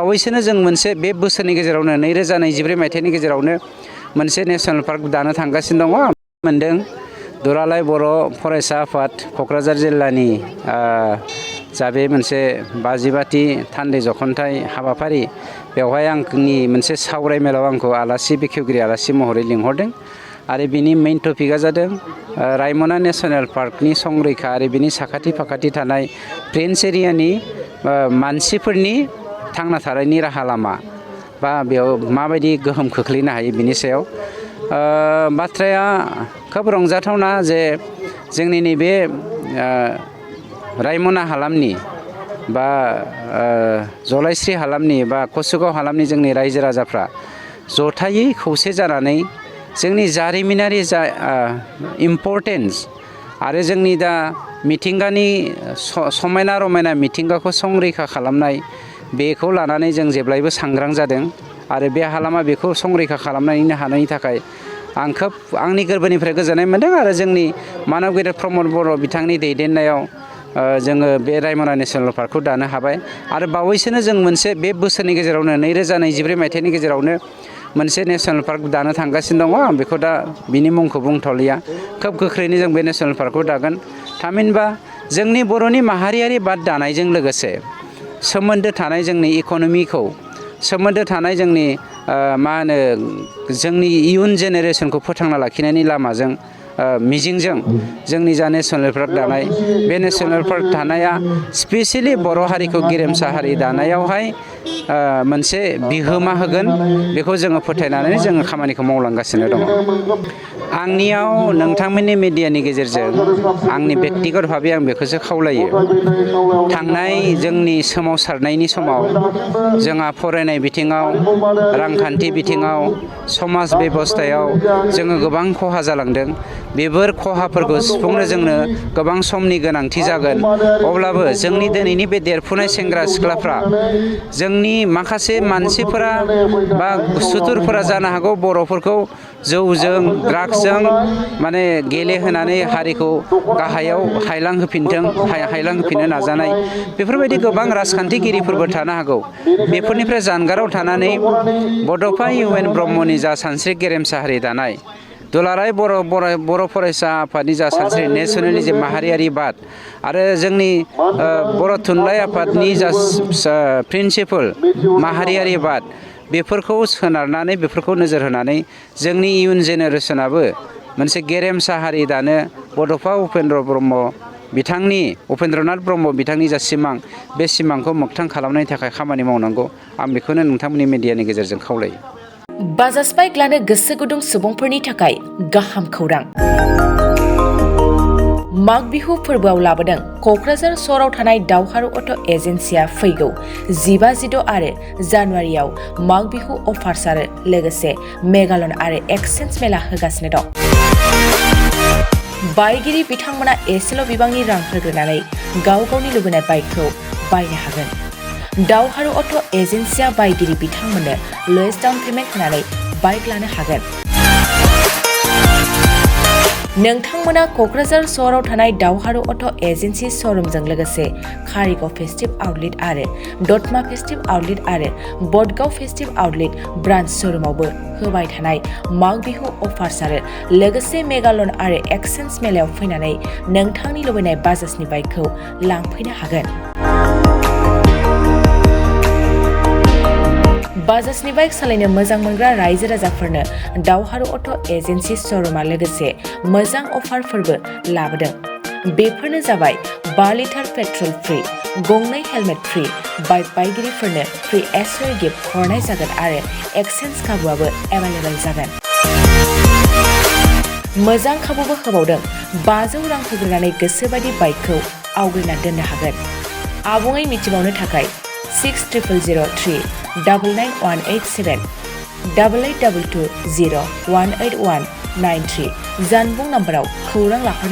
बावैसोनो जों मोनसे बे बोसोरनि गेजेरावनो 2024 मायथाइनि गेजेरावनो मोनसे नेशनेल पार्क दानो थांगासिनो दङ मोनदों दुलाराय बर' फरायसा आफाद क'क्राझार जिल्लानि जा बे मोनसे 52थि थान्दै जखनथाइ हाबाफारि बेवहाय आंनि मोनसे सावराय मेलाव आंखौ आलासि बेखेवगिरि आलासि महरै लिंहरदों आरो बिनि मेइन टपिकआ जादों रायमना नेशनेल पार्कनि संरैखा आरो बिनि साखाथि फाखाथि थानाय प्रिन्स एरियानि मानसिफोरनि थांना थानायनि राहा लामा बा बेयाव माबायदि गोहोम खोख्लैनो हायो बिनि सायाव बाथ्राया खोब रंजाथावना जे जोंनि नैबे रायमना हालामनि बा जलायस्रि हालामनि बा कसुगाव हालामनि जोंनि रायजो राजाफ्रा जथायै खौसे जानानै जोंनि जारिमिनारि जा इम्परटेन्स आरो जोंनि दा मिथिंगानि समायना रमायना मिथिंगाखौ संरैखा खालामनाय बेखौ लानानै जों जेब्लायबो सांग्रां जादों आरो बे हालामा बेखौ संरैखा खालामनो हानायनि थाखाय आं खोब आंनि गोरबोनिफ्राय गोजोननाय मोनदों आरो जोंनि मानब गेदेर प्रमद बर' बिथांनि दैदेननायाव जोङो बे रायमना नेशनेल पार्कखौ दानो हाबाय आरो बावैसोनो जों मोनसे बे बोसोरनि गेजेरावनो 2024 मायथाइनि गेजेरावनो मोनसे नेशनेल पार्क दानो थांगासिनो दङ आं बेखौ दा बिनि मुंखौ बुंथ'लिया खोब गोख्रैनो जों बे नेशनेल पार्कखौ दागोन थामहिनबा जोंनि बर'नि माहारियारि बाद दानायजों लोगोसे सोमोन्दो थानाय जोंनि इक'नमिखौ सोमोन्दो थानाय जोंनि मा होनो जोंनि इयुन जेनेरेसनखौ फोथांना लाखिनायनि लामाजों मिजिंजों जोंनि जा नेशनेल पार्क दानाय बे नेशनेल पार्क दानाया स्पेसियेलि बर' हारिखौ गेरेमसा हारि दानायावहाय मोनसे बिहोमा होगोन बेखौ जोङो फोथायनानै जोङो खामानिखौ मावलांगासिनो दङ आंनियाव नोंथांमोननि मिडियानि गेजेरजों आंनि बेक्तिगत भाबै आं बेखौसो खावलायो थांनाय जोंनि सोमावसारनायनि समाव जोंहा फरायनाय बिथिङाव रांखान्थि बिथिङाव समाज बेबस्थायाव जोङो गोबां खहा जालांदों बेफोर खहाफोरखौ सुफुंनो जोंनो गोबां समनि गोनांथि जागोन अब्लाबो जोंनि दिनैनि बे देरफुनाय सेंग्रा सिख्लाफ्रा जोंनि माखासे मानसिफोरा बा सुथुरफोरा जानो हागौ बर'फोरखौ जौजों ड्राग्सजों माने गेलेहोनानै हारिखौ गाहायाव हायलांहोफिननो नाजानाय बेफोरबायदि गोबां राजखान्थिगिरिफोरबो थानो हागौ बेफोरनिफ्राय जानगाराव थानानै बड'फा इउ एन ब्रह्मनि जा सानस्रि गेरेमसा हारि दानाय दुलाराय बर' फरायसा आफादनि जा सानस्रि नेसनेलिज्म माहारियारि बाद आरो जोंनि बर' थुनलाइ आफादनि जा प्रिन्सिपल माहारियारि बाद बेफोरखौ सोनारनानै बेफोरखौ नोजोर होनानै जोंनि इयुन जेनेरेसनाबो मोनसे गेरेमसा हारि दानो बड'फा उपेन्द्रनाथ ब्रह्म बिथांनि जा सिमां बे सिमांखौ मोगथां खालामनायनि थाखाय खामानि मावनांगौ आं बेखौनो नोंथांमोननि मिडियानि गेजेरजों खावलायो बाजाज बाइक लानो गोसो गुदुं सुबुंफोरनि थाखाय गाहाम खौरां माग बिहु फोरबोआव लाबोदों क'क्राझार सहराव थानाय दावहारु अट' एजेन्सिया फैगौ 15-16 आरो जानुवारियाव माग बिहु अफार्स आरो लोगोसे मेगालन आरो एक्सचेन्ज मेला होगासिनो दं बायगिरि बिथांमोना एसेल' बिबांनि रां होग्रोनानै गाव गावनि लुबैनाय बाइकखौ बायनो हागोन दावहारु अट' एजेन्सिया बायगिरि बिथांमोननो लवेस्ट डाउन पेमेन्ट होनानै बाइक लानो हागोन नोंथांमोना क'क्राझार सहराव थानाय दावहारु अट' एजेन्सि श'रुमजों लोगोसे कारिगाव फेस्टिभ आउटलेट आरो दतमा फेस्टिभ आउटलेट आरो बडगाव फेस्टिभ आउटलेट ब्रान्च श'रुमावबो होबाय थानाय माग बिहु अफार्स आरो लोगोसे मेगालन आरो एक्सचेन्ज मेलायाव फैनानै नोंथांनि लुबैनाय बाजाजनि बाइकखौ लांफैनो हागोन बाजाजनि बाइक सालायनो मोजां मोनग्रा रायजो राजाफोरनो दावहारु अट' एजेन्सि श'रुमा लोगोसे मोजां अफारफोरबो लाबोदों बेफोरनो जाबाय 5 लिटार पेट्रल फ्रि गंनै हेलमेट फ्रि बाइक बायगिरिफोरनो फ्रि एसोर गिफ्ट हरनाय जागोन आरो एक्सचेन्ज खाबुआबो एभेलेबल जागोन मोजां खाबुबो होबावदों 500 रां होग्रोनानै गोसोबायदि बाइकखौ आवग्रिना दोननो हागोन आबुङै मिथिबावनो थाखाय 6003 99187 8822 0 18193 जानबुं नाम्बाराव खौरां लाहरनो